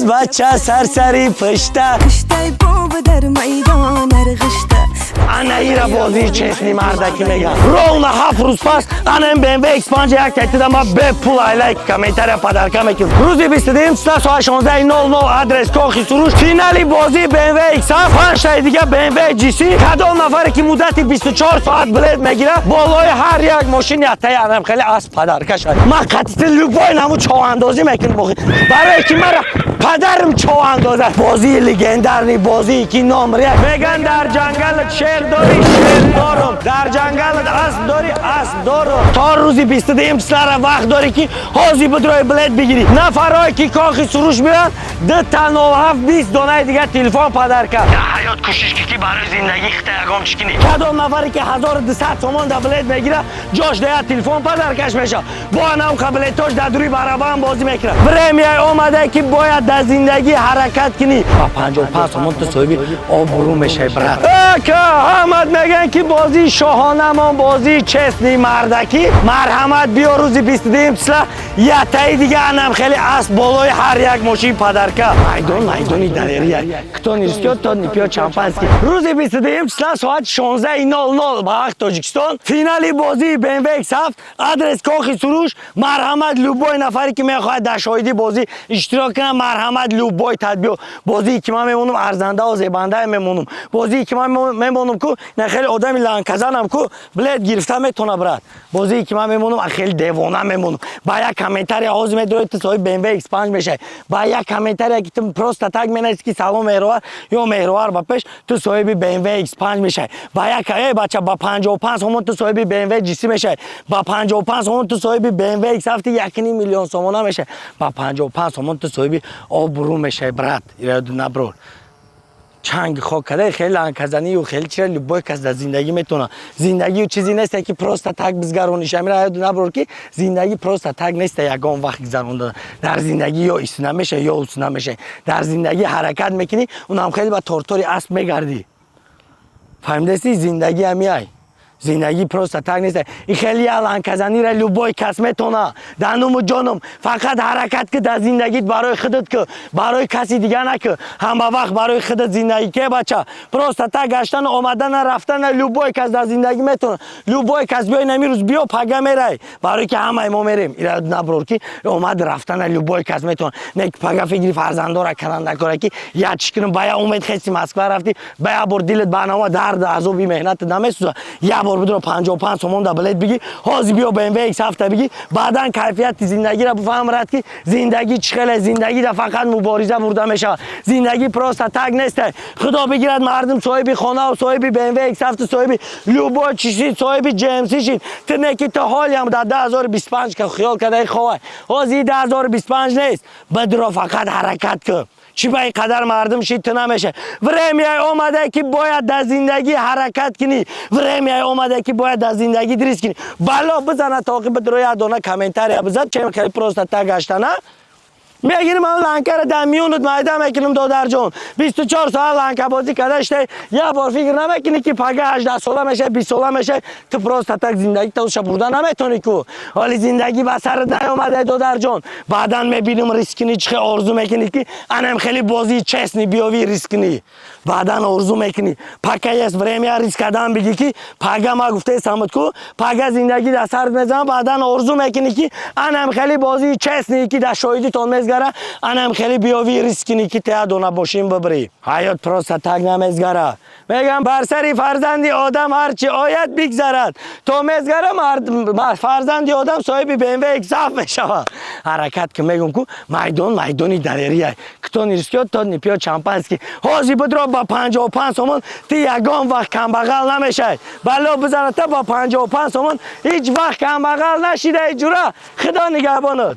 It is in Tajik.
Бача сарсари пушта. Куштай бобо дар майдон арғишта. Ана ира бозии честный мардаки меган. Ровно 7 рӯз пас ана ин BMW X5 як тайтида ма бепул айлайк, комментария подарка мекунам. Рӯзи 22 числа, соат 16:00, адрес Кохи Суруш, финали бозии BMW X7, панҷтаи дига BMW GC. Кадом нафаре ки муддати 24 соат билет мегирад, болои ҳар як мошин яктаи анам хеле асп подарка шавад. Ма қатити любой наму чоҳандозӣ мекунам, барое ки мара падарам чоҳандозад. Бозии легендарный, бозии ки номер як. Меган, дар ҷангалат шер дорӣ, шер дорум, дар ҷангалат асп дорӣ, асп дорум. То рӯзи 22 числара вақт дорӣ, ки ҳозир бидрои билет бигирӣ. Нафарое ки Кохи Суруш меоянд, ду та 07, 20 донаи дига телефон подарка. Дар ҳаёт кӯшиш ки барои зиндагӣ хита ягом чӣ кунӣ. Кадом нафаре ки 1200 сомон да билет мегирад, ҷош дая телефон подаркаш мешавад. Бо анам билетош дар дури барабан бозӣ мекунад. Время омада, ки бояд дар зиндагӣ ҳаракат кунӣ. Ба 55 сомон ту соҳиби обрӯ мешавӣ, брат. Ака Аҳмад, мегӯянд, ки бозии шоҳонамон, бозии честный мардакӣ. Марҳамат, биё, рӯзи 22 числа ятаи дига анам хеле асп болои ҳар як мошин подарка. Майдон майдони далерия. Кто не рискует, тот не пьет шампанский. Рӯзи 22 числа, соат 16:00 ба вақти Тоҷикистон, финали бозии BMW X7, адрес Кохи Суруш. Марҳамат, любой нафаре ки мехоҳад дар шоҳиди бозӣ иштирок кунад, марҳамат, любой тадбиё. Бозие ки ман мемонам, арзандаву зебандае мемонам. Бозие ки ман мемонам ку, на хеле одами ланказанам ку билет гирифта метона, брат. Бозие ки ман мемонам, а хеле девона мемонам. Ба як комментария ҳозир медрои, ту соҳиби BMW X5 мешавӣ. Ба як комментария, ки ту просто так менависи, ки «Салом, Меҳровар» ё «Меҳровар ба пеш», ту соҳиби BMW X5 мешавӣ. Ба як эй бача, ба 55 сомон ту соҳиби BMW GC мешавӣ. Ба 55 сомон ту соҳиби BMW X7 1,5 миллион сомона мешавӣ. Ба 55 сомон ту соҳиби обрӯ мешавӣ, брат. Ираду наброр чанг хок кадай, хеле ланказанию хеле чира любой кас дар зиндагӣ метавонад. Зиндагию чизе несте, ки просто так бизгарониш. Амира ҳаёту наброр, ки зиндагӣ просто так несте. Ягон вақт гузаронда дар зиндагӣ ё истина мешавӣ, ё усна мешавӣ. Дар зиндагӣ ҳаракат мекунӣ, унам хеле ба тортори асп мегардӣ. Фаҳмидасти? Зиндагӣ ҳамиай, зиндагӣ просто так нест. И хеле ланказанира любой кас метона. Дануму ҷонум, фақат ҳаракат ки дар зиндагит барои худат ки, барои каси дига наки. Ҳама вақт барои худат зиндагӣ ке, бача. Просто так гаштану омадана, рафтана любой кас дар зиндагӣ метона. Любой кас биёй, намирӯз биё, пага мерай, барои ки ҳамаи мо мерем. Ира наброр, ки омад рафтана любой кас метона. Не пага фикри фарзандора канандакора, ки я чӣ кунам. Ба я умед хести Москва рафтӣ, ба я бор дилат барнома дарду азоби меҳнатат намесӯза. Я бор бидро 55 сомон да билет биги, ҳозир биё, BMW X7 биги, баъдан кайфияти зиндагиро бифаҳм, рад, ки зиндагӣ чӣ хеле. Зиндагида фақат мубориза бурда мешавад. Зиндагӣ просто так нест. Худо бигирад, мардум соҳиби хонаву соҳиби BMW X7, соҳиби любой чӣ шид, соҳиби GMC шид. Ту не ки, ту ҳолиам дар 2025 ка хиёл кардаи ховай. Ҳозир 2025 нест. Бидро, фақат ҳаракат кун. Чӣ ба ин қадар мардум шид, ту намеша? Время омада, ки бояд дар зиндагӣ ҳаракат кунӣ. Время омада, ки бояд дар зиндагӣ риск кунӣ. Бало бизана тоқи, бидро, як дона комментария бизад. Чем хеле просто так гаштана мегирим, ам ланкара дар миёнат майда мекунем. Додарҷон, 24 соат ланкабозӣ карда шутай, як бор фикр намекунӣ, ки пага 18 сола мешавӣ, 20 сола мешавӣ. Ту просто так зиндагӣ таша бурда наметонӣ ку. Ҳоли зиндагӣ ба сарат наёмада, додарҷон. Баъдан мебинем, риск кунӣ, чӣ хел орзу мекунӣ, ки анам хеле бозии честный биёвӣ, риск кунӣ. Баъдан орзу мекунӣ. Пока есть время, риск кардан бигӣ, ки пага ма гуфтаи ку, пага зиндагӣ дар сарат мезанам. Баъдан орзу мекунӣ, ки анам хеле бозии честный, ки дар шоҳидитон мезгара, анам хеле биёвӣ, риск кунӣ, ки тея дона мошин бибирӣ. Ҳаёт просто так намезгара. Мегам, бар сари фарзанди одам ҳарчи ояд, бигзарад. То мезгара, фарзанди одам соҳиби BMW X7 мешавад. Ҳаракат ки, мегум ку, майдон майдони далерия. Кто не рискует, тот не пьет шампанский. Ҳозир бидро, ба 55 сомон ту ягон вақт камбағал намешавӣ. Бало бизана, та ба 55 сомон ҳеҷ вақт камбағал нашидаи, ҷура. Худо нигаҳбонат.